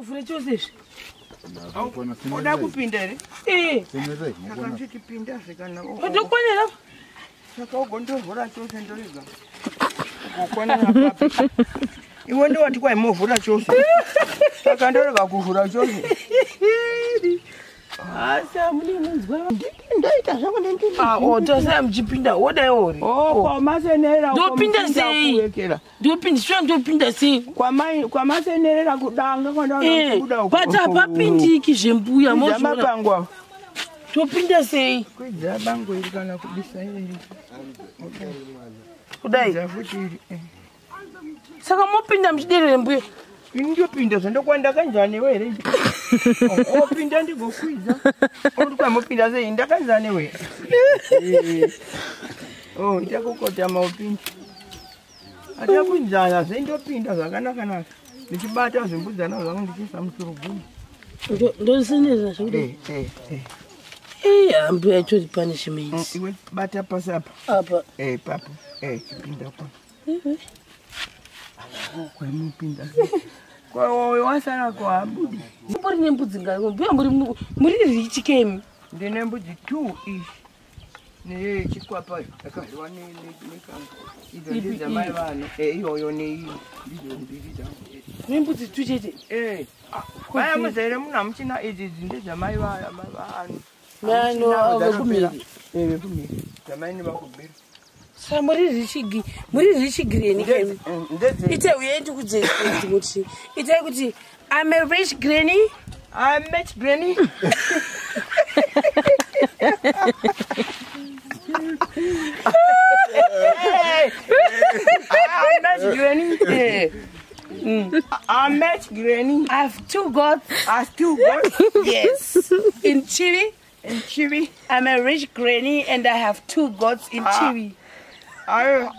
Uvhure chose izvi. Uda kupinda here? Eh. Saka ndichipinda zve kana. Ndokwanira. Saka ugondovhura chose ndorega. Ugokwanira papi? Iwe ndowati kwai movhura chose. Saka ndorega kuvhura chose. Asi amune munzwa. Ndoita zvangu ndendini. Ah, oh, tosaya muchipinda wodai uri. Oh, kwamasenerera. Ndopinda sei? Kuwekera. Ndopinda sure ndopinda sei? Kwamai kwamasenerera kudanga kwandaona Eh, kubuda uko. but hapapindiki zvembuya mozviona. Mapango awa. Topinda sei? Kwidza bango iri kana kubisa iri. Kudai. Kwidza futi iri. Eh. Saka mopinda muchiderere mbuya. Ini ndopinda zvandokwanda kanjani iwe here? Opinda ndigokwidza. Uri kwamopinda sei? Ndakanzani iwe. Oh, ndichakukotama upinde. Atakwinzana zve ndopinda zvakanaka naka. Ndichibata zvimbudzana zvangu ndichiisa muturugumi. Ndosenerera zvekudai. Eh, eh, eh. Eh, mbuya itori punishment. Iwe bata pasi apa. Apa. Eh, papo. Eh, chipinda kwa. Kwamupinda. Kwa wasara kwa abudi. Muri nembudzi ngani? Mbuya muri muri richi kemi. Ndine mbudzi 2 ishi. Nechikwapa yakadyiwa nekanga. Idzo Ipi ndedzamai iyi? vanhu. Eh, iyoyo neiyi. Ndidzo mbiri dzangu. Nembudzi tu chete. Eh. Vaya muzere munhu hamuchina idzi idzi ndedzamai vanhu. Mano vekumiri. Eh, vekumiri. Dzamai nevakubiri. Sa muri richi muri richi granny kemi. Ndedze. Ite uye ndikudze kuti itai kuti I'm a rich granny. I met granny. Hey, I met granny. Eh. I met granny. I have two goats. I still got Yes. In Chile. in Chivi. I'm a rich granny and I have two goats in Ah. Chile. I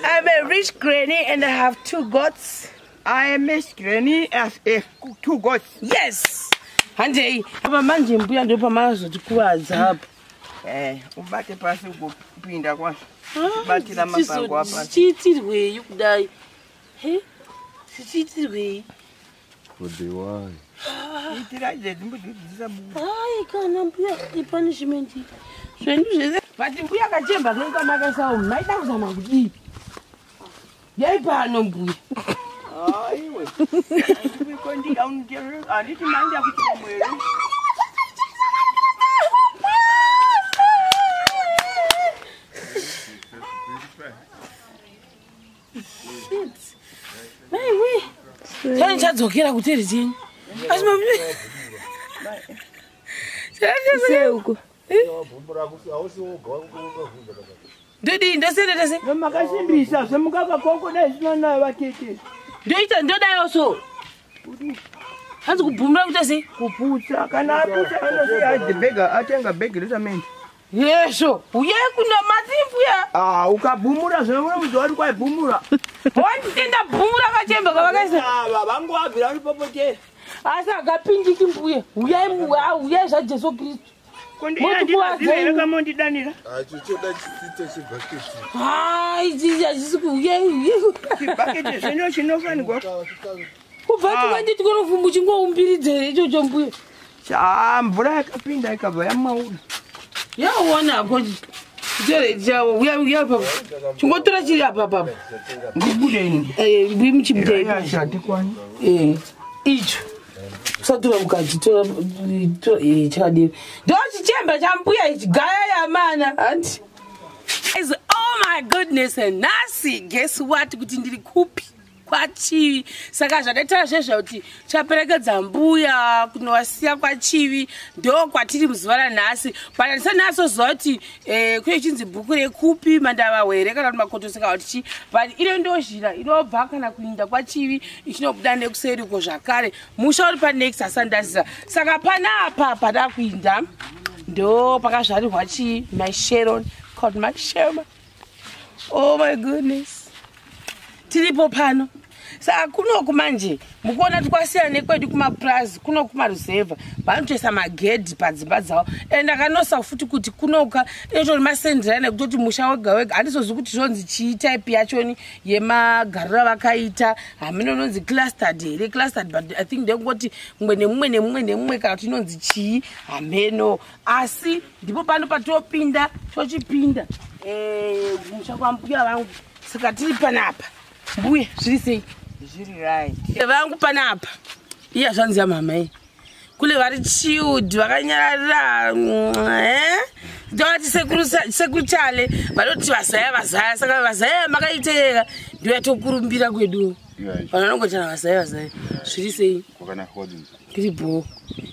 I'm a rich granny and I have two goats. I met granny as a two goats. Yes. Handei. Apa manje mbuya ndo pamazotikuwadza apa. Eh, ubate pasi ugopinda kwazvo. Batira mapango apa. Zvichiitirwei kudai? He? Zvichiitirwei? Kudiwai. Itira dzembudzi dzisabuda. Ai kana mbuya ipunishment. Zvendu zvese. But mbuya kachemba kenyu kamakaisa maida kuzama kudii? Yai pano mbuya. Aiwe. Handiti maenda kuchikomo here? Shit. Maiwe. Chani chadzokera kuteri chenyu. Asi mabuya. Seuko. Ndodii ndosendeta sei? Makasimbisa zvemukaka dai zvisina nayo vatete. Ndoita ndodayo so. Hanzi kubhumura kuita sei? Kuputsa kana aputsa anosiya adzi bhega atenga bhegi resamende. Yesho, uyai kuno mati mbuya. Ah, ukabhumura zvinomuudza wari kwaibhumura. Wanditenda bhumura kachemba kavakaisa. Ava vangu vabvira ripopotera. Asi akapindiki mbuya. Uyai mbuya, uyai zvaJesu Kristu. Kondiyandizive kamondidanira. Acho choda chisito chebhaketi. Hai, ichi hachisi uyai uyai. Chibhaketi zvino chinofanirwa. Kubva tikandi tikonofumbu chingoumbiridza here ichocho mbuya. Cha mvura yakapinda ikabva yamaura. Yaona hako chitore chavo uya uya papa. Chingotora chiri apa papa. Ndibude ini. Eh, mbuya muchibuda ipapo. Handikwani. Eh, icho. Usatora mukadzi tora tora eh chakadini. Ndo chichemba chambuya ichi gaya yamana hanti. Guys, oh my goodness nhasi guess what kuti ndiri kupi kwachivi saka zvadaitara zvezva kuti chaperekedza mbuya kunovasiya kwachivi ndo kwatiri muzuva ranhasi but handisati nasoziva kuti eh, kune chinzi bhuku rekupi mandava here kana kuti makotoseka kuti chii but ino ndo zhira inobva kana kuinda kwachivi ichinobuda nekuseriko zvakare musha uri panext asandazisa saka panapa pada kuinda ndo pakazvarirwa chii my Sharon called my Sherman. Oh my goodness. Tiripo pano. Saka kunoku manje mukuona kuti kwasiyana nekwedu kumapurazi, kuno kumaruzevha vanotoisa magedhi padzimba dzavo. And akanosa futi kuti kunoka inotori masendirana ekutoti musha wega wega, handizozivi kuti zvonzi chii type yachoni yemagariro avakaita, hameno inonzi clustered here, clustered, but I think ndekungoti mumwe nemumwe nemumwe nemumwe, kana kuti inonzi chii hameno. Asi ndipo pano patopinda, tochipinda musha kwambuya vangu. Saka tiri panapa. Mbuya, zviri sei? Zviri right. Vangu panapa iya zvanzi yamama iyi kule vari chilled, vakanyarara. Ndovati sekuru Chale vanoti vazaya vazaya. Saka vazaya makaiteera, ndo yatokurumbira kwedu, vanhu vanongotana vazaya vazaya. Zviri sei? Kwakanaka, kwadini? Tiri bho.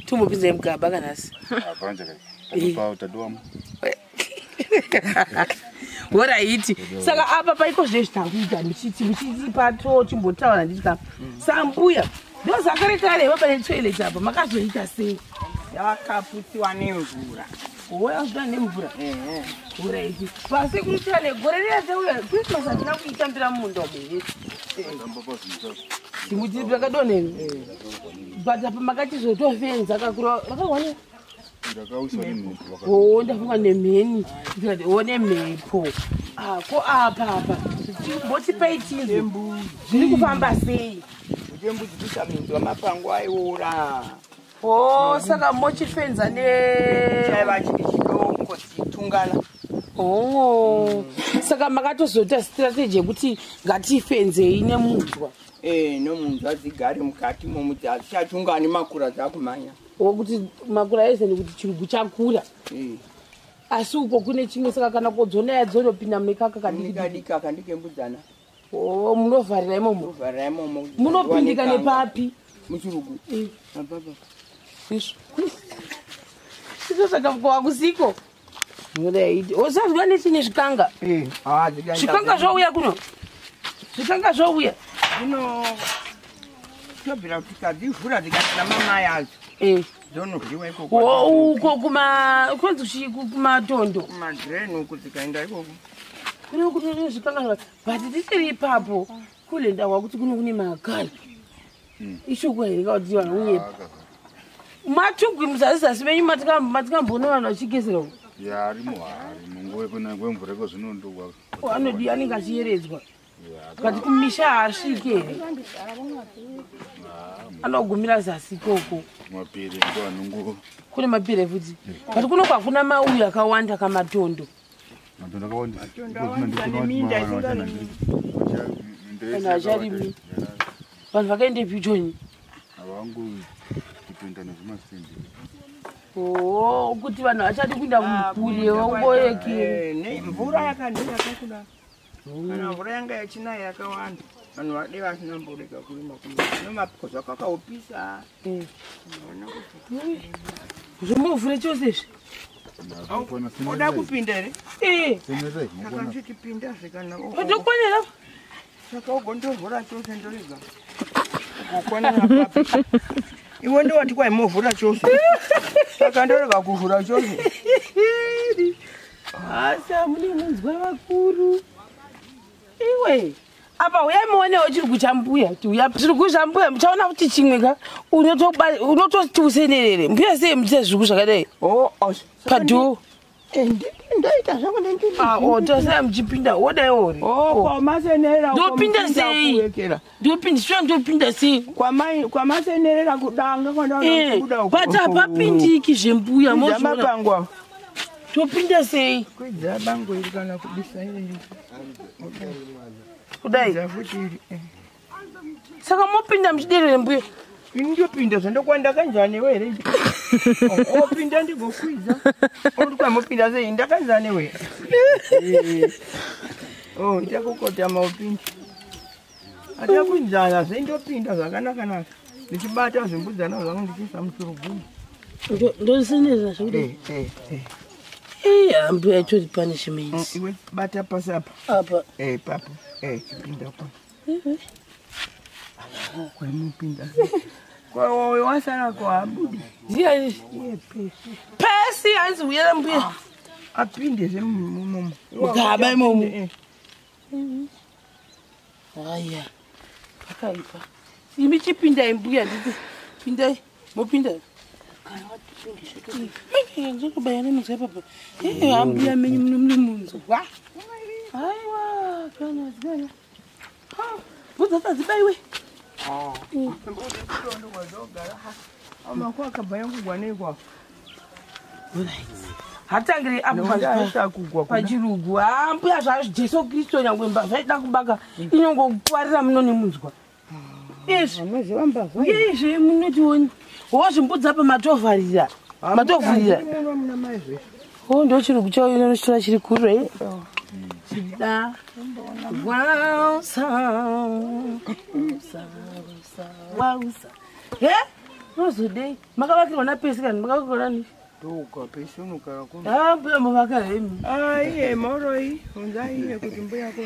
Tombopinzai mugaba kanhasi. Hapana chakaipa, tadiwamo. Alright, saka apa paiko zvezvi takuita muchiti muchitipa to chimbotaura nditi sambuya ndo zakare kare iva pane toilet apa, makazoita sei? Yakaputsiwa nemvura. Woyazuda nemvura. Alright, pasekuru Chale, gore riya tauya Christmas hatina kuitambira mumunda umu here? Tamba pazvinhu. Chimuti rakadonhera, but apa makatizotofenza kakura rakawane. Ndakawiswa nemhepo. O, ndafunga nemheni, ndikati o nemhepo. Ah, ko apa apa mbotipai tinzwe zviri kufamba sei? Uchembudzi kusaminzwa, mapango aiora. O, saka mochifenza ne Chaiva chiri chidoko, dzichitungana. O, saka makatozoita strategy yekuti ngatifenzei nemunzwa. Nomunzwa, dzigare mukati momudzi, hadzichatungani, makura dzakumhanya. Wokuti makura ese nekuti chirugu chakura. Asi uko kune chimwe, saka kana kodzonaya dzonopinda mune kaka kadiki. Kadiki aka ndikembudzana. O, munovharira imomo? Ovharira imomo. Munopindika nepapi? Muchirugu. Apapa. Izvo izvo saka kwakusiko osazwa nechine zvikanga. Zvikanga zvauya kuno, zvikanga zvauya. Zvino tobvira kuti tikadzivhura dzikasina mamai adzo, dzonoryiwa ikoko. Uko kuma kunzi chii, kumatondo? Kumadreni uku, dzikaenda ikoko. Kune kune zvikanga, but tisiri ipapo kule ndawa kuti kuno kune makala, ishoko here kakuti vanhu unyepa matugwi muzasi menyu matikamboona vanhu vachigezera uko? Ya, arimo, arimo nguva kwemvura iko zvinondogwa. Anodi anenge achiyeredzwa, but kumisha haasviki here? Anogumira zasi ikoko. Mapere ndo anongo. Kune mapere futi, but kuno kwakuna mauyu akawanda kamatondo. Matondo akawandisa. Matondo awandisa neminda isingarimwi. Vanhu vacharimi. Vanhu vakaendepi chonyi? Avangu kupinda nezvimasimbi. O, kuti vanhu vachadi kuenda kure, vangorekere. Mvura yakandira yakakudaro, kana mvura yanga yachinaya yakawanda, vanhu vade vasina mborega kurima nomapiko zvakakaopisa. Zvombovhure chose izvi. Oda kupinda here? Semerai. Saka ndichipindazve kana Ndokwanira. Saka ugondovhura chose, ndorega ugokwanira papi? Iwe ndowati kwai movhura chose, saka ndorega kuvhura chose. Asi hamune munzwa vakuru iwe apa, uyai muonewo chirugu chambuya. Uya chirugu chambuya, muchaona kuti chimwe ka unototi usenerere. Mbuya, sei muchiita zvirugu zvakadai? Oh, oh, Padhoo. Ndoita zvangu. Tosai muchipinda wodai ori. Kwamasenerera. Ndopinda sei? Ndopinda shuwa, ndopinda sei? Kwamasenerera kudanga. Kwandakuda. But hapapindiki zvembuya mozviona. Mapango. Topinda sei? Kwidza bango iri kana kubisa iri. Kudai? Kwidza futi iri. Saka mopinda muchiderere, mbuya? Ini ndopinda zvandokwanda kanjani we here? Opinda ndigokwidza. Uri kwamopinda sei? Ndakanzani we? Oh, ndichakukotama upinde. Atakwinzana zve, ndopinda zvakanaka naka. Ndichibata zvimbudzana zvangu ndichiisa muchirugu. Ndosenerera zvekudai? Eh, eh, eh. Iya, mbuya itori punishment. Iwe bata pasi apa. Apa? Eh, papo. Eh, chipinda kwa. Kwemupinda. Kwa wasara kwa abudi. Ndiani? Iye pesi. Pesi hanzi uyera mbuya. Apinde zvemumomo. Mugaba imomo. Aya. Pakaipa. Imi chipindai mbuya nditi. Pindai. Mopinda. Kana watipinde. Nzokubaya nemunzwa ipapa. Ambuya menyu mune munzwa. Aiwa, kana zigana. Ha, mbudzi dzadzibaiwe. Mbudzi kutondo kwadzogara. Amakwa akabva yangugwa neikwa. Hatangiri apo pachirugu. Ambuya zvazvo Jesu Kristu nyangwe mbavha ida kubaka inongokwarira muno nemunzwa. Izvi izvi munotioni. Wozvimbudzi apa matovharira. Matovhurira. Oh, ndo chirugu chayo inochitora chiri kure. Chida. Wausa. Wausa. Wausa. Eh? Nozodei. Makavakirwa napesi kani makavakirwa nani? Ndoka pesi unogara kuno. Ah, mbuya mavaka hemi. Ah, iye moroi. Unzai iye kuti mbuya ko.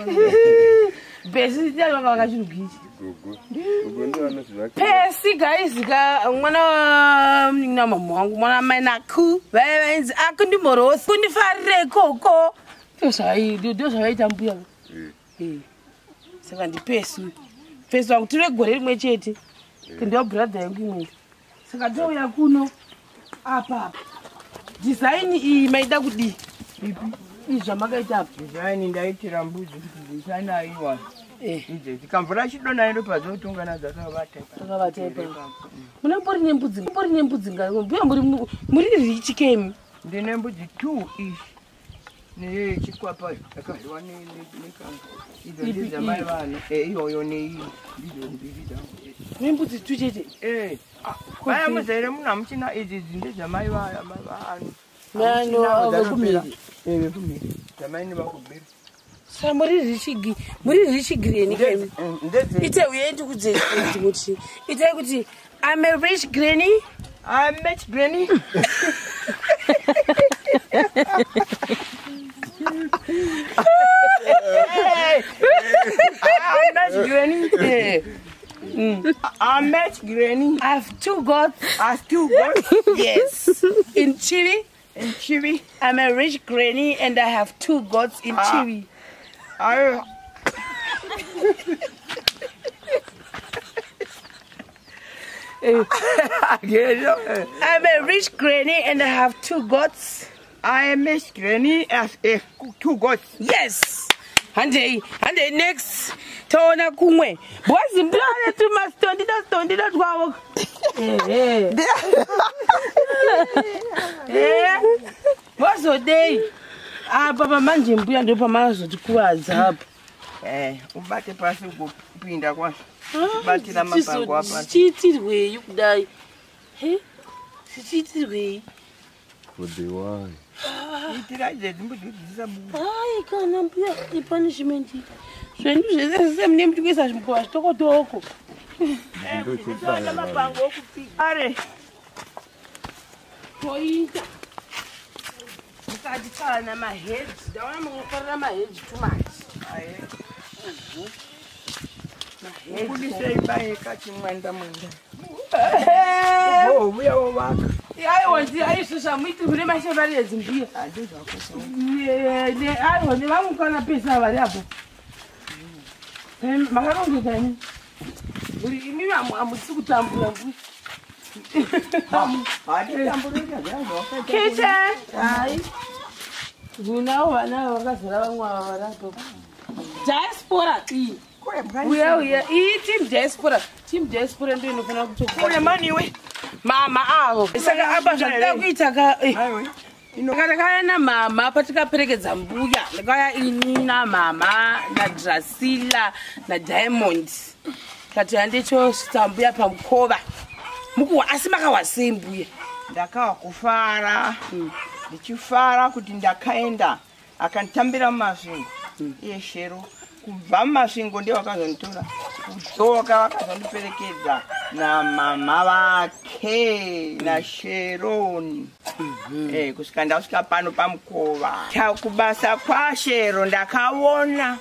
Pesi ndiani vakavaka chirugu ichi? Gogo. Gogo ndo anozvivakira. Pesi guys ka mwana wa munin'ina mama wangu mwana mai naku vaiva vainzi akundimhorosi kundifarire ikoko. Ndozvavaita mbuya. Saka ndipesi. Pesi wangu tine gore rimwe chete. Ndiwa brother yangu imwe. Saka touya kuno apa apa. Design iyi maida kudii? Ipi? Izvi zvamakaita apa. Design ndaitira mbudzi kuti dzisanaiwa. Idzi dzikamvura chidona ndo padzotungana dzakavata. Dzakavata ipapo. Muna mbori nembudzi, mbori nembudzi ngani? Mbuya muri rich kemi. Ndine mbudzi 2 ishi. Nechikwapa yakadyiwa nekanga. Idzo ndidzamai vano. Iyoyo neiyi. Ndidzo mbiri dzangu. Nembudzi 2 chete. Vaya muzere munhu hamuchina idzi idzi ndedzamai vano. Mano vekumhiri. Vekumhiri. Dzamai nevakumhiri. Sa muri rich granny kemi. Ite uye ndikudze kuti itai kuti I'm a rich granny. I'm a rich granny. I'm a granny. I'm a granny. I have 2 goats. I have 2 goats. Yes. In Chile. In Chile. I'm a rich granny and I have 2 goats in Chile. I I'm a rich granny and I have 2 goats. I am a rich granny and I have 2 goats. Yes. Handei, handei next. Toona kumwe. Boys mbuya tumastondida twavo. Vozodei. Apa pamanje mbuya ndo pamazotikuwadza apa. Ubate pasi kupinda kwazvo. Batira mapango apa. Chiitirwei kudai? Chiitirwei? Kudiwai. Itira dzembudzi dzisabuda. Ai kana mbuya ipunishment. Zvenyu zvese mune muchikuisa zvimukova zvitokotoko. Ndochibata mapango okupiga. Are. Toita. Mukati kana maheads. Ndaona munofarira maheads too much. Aye. Ubudisei baye kachimwanda mwanda. Uya wovaka. Aiwa aisvosva muiti kune mashevari edzimbuya. Aiwa nevamwe kana pesa vari apo. Makarongeka imi. Imi hamusi kutambura mbuya. Kitchen. Hai. Kunawo vana vakazara vamwe ava vari apo. Diaspora iyi. Uya uya iyi team diaspora. Team diaspora ndo inofanira kutokuwa. Kule maniwe. Mama avo. Saka apa zvatida kuita ka. Ndakauya namama patikaperekedza mbuya. Ndakauya ini namama naDrasila naDiamond. Kati handechosvitsa mbuya pamukova. Mukuwa asi makawa sei mbuya? Ndakawa kufara. Ndichifara kuti ndakaenda akanditambira mumasvingo. Iye Shero. Kubva mumasvingo ndiye wakazonditora. Kudzoka vakazondiperekedza namama vake naSheroni. Kusvika ndasvika pano pamukova. Kubasa kwaShero ndakaona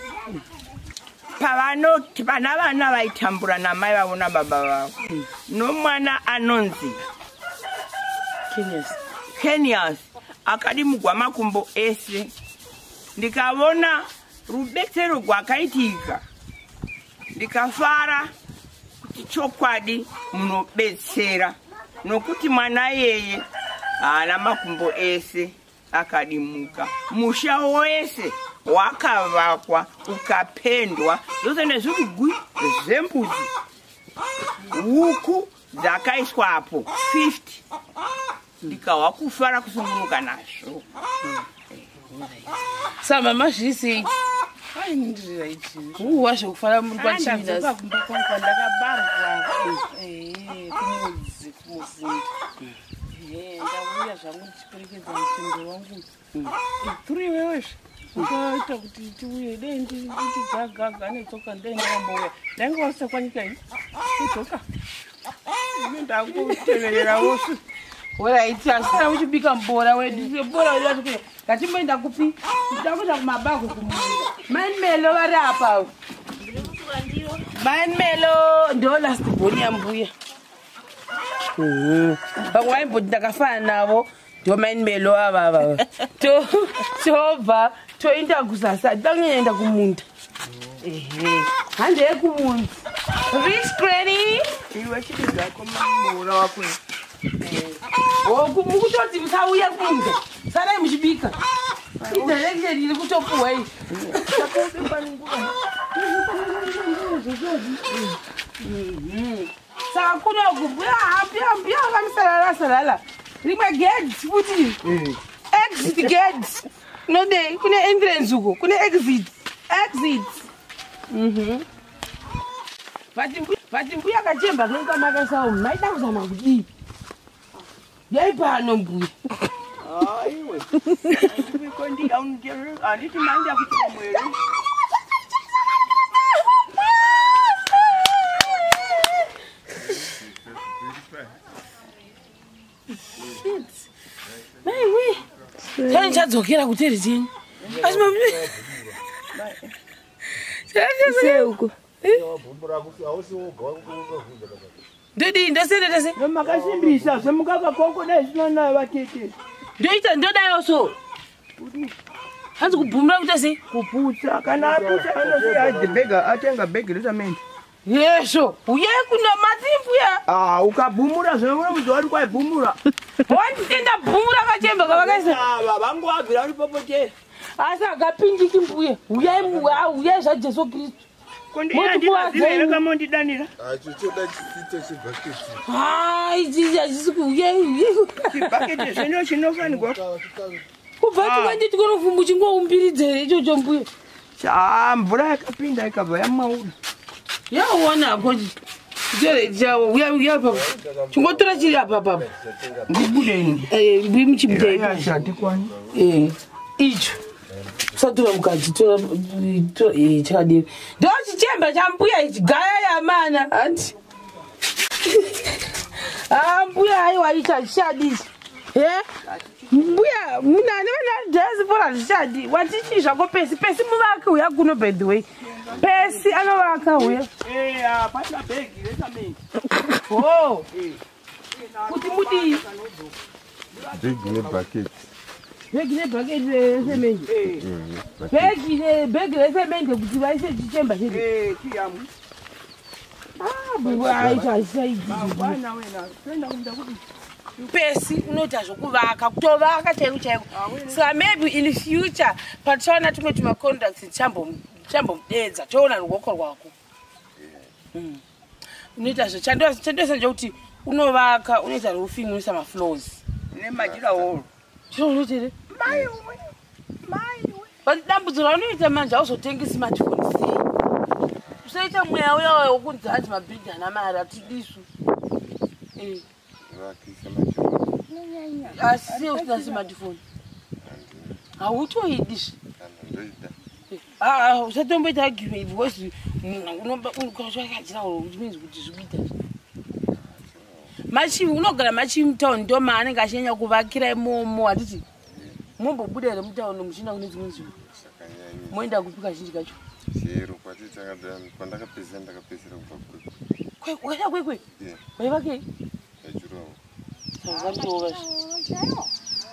pavanoti pana vana vaitambura namai vavo nababa vavo. Nomwana anonzi Kenias akadimugwa makumbo ese. Ndikaona rubetsero rwakaitika. Ndikafara Kuti chokwadi munobetsera nokuti mwana yeye haana makumbo ese akadimuka. Musha wese wakavakwa ukapendwa zvose nezvirugwi zvembudzi. Huku dzakaiswapo 50 ndikahwa kufara kusungunuka nazvo. Sa mama zviri Ai, ndiri right. Uwa zvekufara muri Ndadzoka kwachivina. kumba kwangu kwandakabarwa. Kumudzi kumuzinda. Ndauya zvangu ndichiperekedza muchembere wangu. Turi iwewezve. Ukaita kuti tiuye dei nditi gagaga netsoka dei ndakambouya. Ndainge wasekwa nyika iyi. Kudzoka. Ini ndakutevererawo. Alright, asi uchibika mbora wedu. Mbora wedu ati ngatimboenda kupi? Tida kuenda kumabago kumunda. Mai Melo vari apa. Mai Melo ndo last born yambuya. Vamwe vaimboti ndakafanana navo ndo Mai Melo ava ava. Tobva toenda kuzasi tangoenda kumunda. Ehe. Handei kumunda. Rich granny. Iwe chiti zvako mambora wako. Mukutoti musauya kumunda. Sarai muchibika. Idirection iri kutopuhwa iyi. Saka kunoku mbuya mbuya mbuya vakamusalala salala. Rimwe gate futi. Exit gate. Nodei kune entrance uko, kune exit. Exit. Vati mbuya kachemba kenyu kamakasawo maida kuzama kudii? Yai pano mbuya. Aiwe. Handiti maenda kuchikomo here? Maiwe. Chani chadzokera kuteri chenyu. Asi Seuko. Ndodii ndosenda tese. Makasimbisa zvemukaka kwangu dai zvisina nayo vatete. Ndoita ndodayo so. Hanzi kubhumura kuita sei? Kuputsa kana aputsa anosiya adhibhega atenga bhegi resamende. Yesho, uyai kuno mati mbuya. Ah, ukabhumura zvinomuudza wari kwaibhumura. Wanditenda bhumura kachemba kavakaisa. Ava vangu vabvira uri popotera. Asi akapindiki mbuya. Uyai mbuya, uyai zvaJesu Kristu. Kondiyandinaziva here kamondidanira? Acho choda chisito chebhaketi. Hai, ichi hachisi uyai uyai. Chibhaketi zvino chinofanirwa. Kubva tikwende tikonofumbu chingoumbiridza here ichocho mbuya. Cha mvura yakapinda ikabva yamaura. Yaona hako chitore chawo uya uya papa. Chingotora chiri apa papa. Ndibude ini. Mbuya muchibuda ipapo. Zvatikwani. Icho. Usatora mukadzi tora tora chakadini. Ndo chichemba chambuya ichi gaya yamana hanti. Ah mbuya aiwa ichi hachichadi ichi. Mbuya munani vana diaspora hazvichadi. Watichii zvako pesi pesi muvaki uya kuno by the way. Pesi anovaka uya. Pasina bhegi resamende. Oh. Kuti mudii? Bhegi nebhaketi. Bhegi nebhaketi resemende. Bhegi nebhegi resemende kuti vaise chichemba chedu. Chiyamu. Ah, baba icho hachichaiti. Mangwana wena toenda kumunda kuti Pesi unoita zvokuvaka, kutovaka chaiko chaiko. Saka maybe in future patichaona tumwe tumacontracts tichambomudedza toona ruoko rwako. Unoita zvo chandosa ndechekuti unovaka, unoita roofing, unoisa mafloors. nemajira woro. Chiro unoita here? Maiwe. Maiwe. But dambudziko raunoita manje hauzotengi smartphone sei? Usaita mweya uya wekunzi hanzi mabhidhi ana mari hatidisu. Vakisa machiro. Asi sei usina smartphone? Hautoidi zve. Kana ndoida. Usatomboita argument because ukachira which means kuti zvikuita. Machivi unogara machivi mutauni ndo maanenge achinyanya kuvakira imomo hatiti mombobuda here mutauni muchienda kune dzimwe nzvimbo Zvakanyanyisa. moenda kupi kazhinji kacho Chero kwati kwandakapedzisira ndakapedzisira kubva kwekwe. Wakaenda kwekwe waivakei Yachurawo.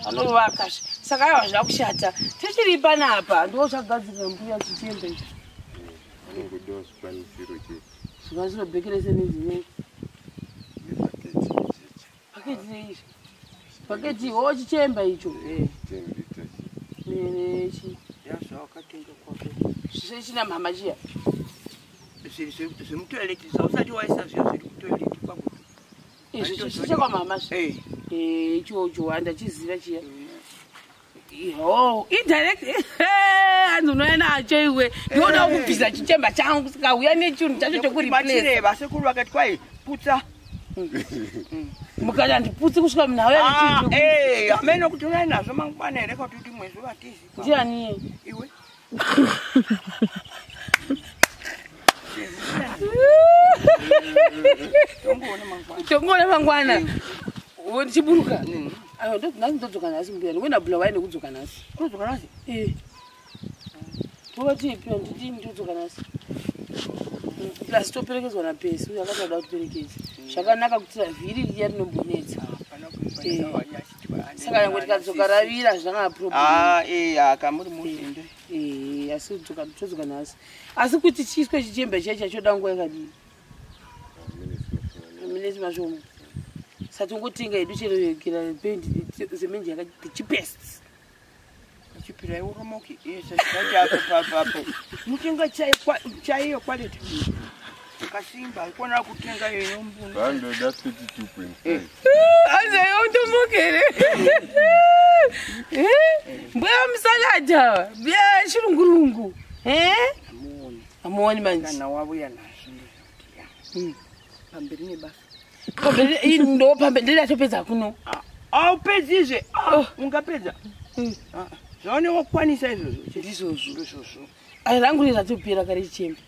anovaka saka aiwa zvakushata tichiri panapa ndo chagadzirira mbuya chichembe ichi. Anongodiwa zvikwanisiro chete. Zvikwanisiro bheke resemende nei? Nepaketi cheche. Paketi neizvi. Paketi wo chichemba icho. 10 liters. Nechi. Yazvawakatenga kwako. China mhama chiya. Zvemutoilet zvausati waisa zviya zviri kutoilet kwako. Izvi chichekwa mhama zvi. Eh. Ichocho handachiziva chiya. Ho, indirect. Hanzi unouya nacho iwe. Ndinoda kubvisa chichemba changu saka uya nechinhu chacho chekureplace. Machireva sekuru vakati kwai putsa. Mukati handiputsi kusvika munhu auya nechinhu. Eh, amene kuti unai nazvo mangwana here kuti kuti mwezi vatizi. Ndiani iye? Iwe. Tongoona mangwana. Tongoona mangwana. Ndichiburuka. Aiwa, nhasi ndodzoka nhasi mbuya. Ndikuenda Bulawayo nekudzoka nhasi. Unodzoka nhasi? Eh. Tovati ipi ndidini ndodzoka nhasi. Plus toperekedzwa naPesi uyo akati ada kutiperekedza. Zvakanaka kuti vhiri riya rinombonetsa. Saka nyangwe tikadzoka ravira zvanga problem. Ah, eh, kamuri musinde. Eh, asi todzoka nhasi. Asi kuti chiiswe chichemba chiya chachoda nguva yakadii? Minutes mashoma. Satongotenga hedu chero kira pendi semende yaka the cheapest. Chipira uromoki isa chikacha apo. Mutenga chaiyo quality. Kasimba ikona kutenga iyo mbunu. Vandoda 32.5. Aze utomokere. Mbuya musalada, mbuya chirungurungu. Eh? Amuoni manje. Kana wabuya nazvo ndozvokuti. Pamberi nebasa. Pamberi ndo pamberi ndatopedza kuno. Aupedzizve. Ungapedza. Zvaone wakwanisa izvozvo. Ndizvozvo. Ndizvozvo. Ai rangu riratopera kare chichembe.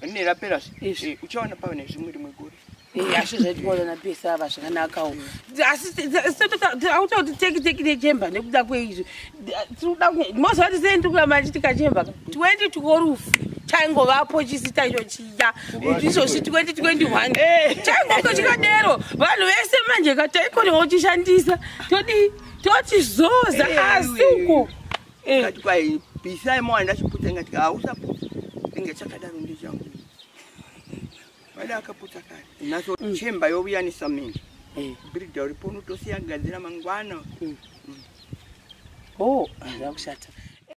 Rine rapera zve. Uchaona pave nezvimwe rimwe gore. Asi zvaitikuona napesa ava zvakanakawo. Asi auta kuti teki teki nechemba nekuda kweizvi. Tirikuda moziva kuti sei ndiri kuramba ndichitikachemba 2012 chaingovapo chisita icho chiya. Izvozvi 2021 chaingonge chikadero. Vanhu vese manje kataikonewo kuchishandisa. Todii? Tochizoza asi uko. Ngati kwai pisai mwana ndachiputsa ngati hausaputsa. Inge chakadaro ndechangu. Wada akaputsa kare. Naso chemba youya nesamende. Bhiridha uripo unotosiya gadzira mangwana. Oh, hazvina kushata.